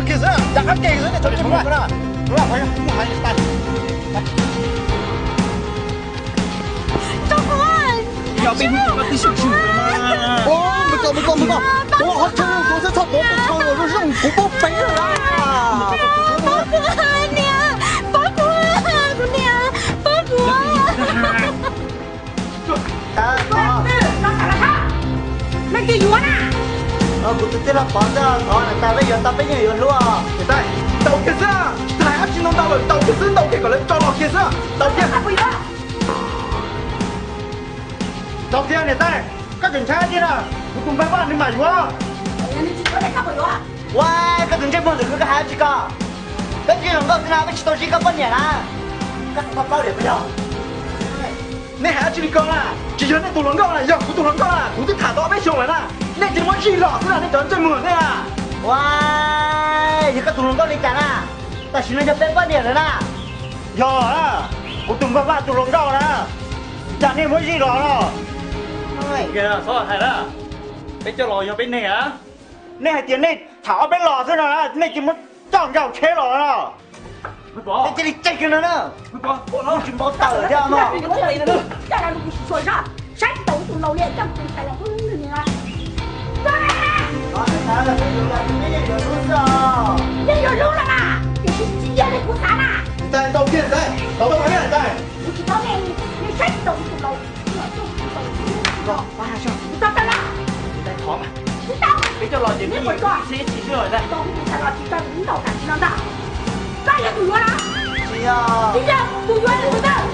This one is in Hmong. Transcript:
Kiag xwb, rov qab kiag xwb, nej cov tsis mus na. Yog peb hnub no twb sib tshwm mas. Ua, mus kom, mus kom, mus kom. Tuav qhov chaw, tuav xwb txhob tuav pes tsawg los zoo zoo kuv paub peb lawm na. Pab kuv, niam, pab kuv, kuv niam, pab kuv. Leej twg yuav na? Kuv tus tij laug Pov xwb, thov niam tais peb yuav tau peb yeej yuav hlub. Niam tais, ntaus kiag xwb, tsis hais dab tsi ntau ntau lawm, ntaus kiag xwb, ntaus kiag kom lawv tso los kiag xwb, ntaus kiag. Ntaus kiag niam tais, koj tseem ntshai dab tsi na, kuv tus npawg Vaj nws mam yuav. Ua, koj tus ntsej muag ntawm koj hais dab tsi ko? Peb tsis hluas nkauj xwb na, peb tsis tau zij koj poj niam na. Koj tau paub diam puas yog? Nej hais dab tsi li ko na? Tsis yog nej tus hluas nkauj na, yog kuv tus hluas nkauj na, kuv twb tham tau ob peb xyoos lawm na. Nej cia li muab zij los xwb na, nej cov ntsej muag nej na. Ua, yog koj tus hluas nkauj li cas na? Tam sim no yog peb poj niam lawm na. Yog na, kuv tus npawg Vaj tus hluas nkauj na, cas nej muab zij los no? Txhob hais na, peb coj los yog peb neeg a. Nej hais tias nej tham ob peb los xwb no, nej cia li muab coj nkaus tsheb los no. Nej cia li tseg kiag no na. Tsis npau taws thiab no. Saib tsis taus tus laus li, coj tus ntxhais los hlub nws na. Yeej yuav hlub los mas, tiam sis tsis yog li kuv xav na. Kuv tsis paub nej, nej saib tsis taus tus laus. Tsis tau tau na. Peb coj los ces peb ib txhis xwb os. Tsis yog tus yuav na. Tsis yog tus yuav li tus tawj.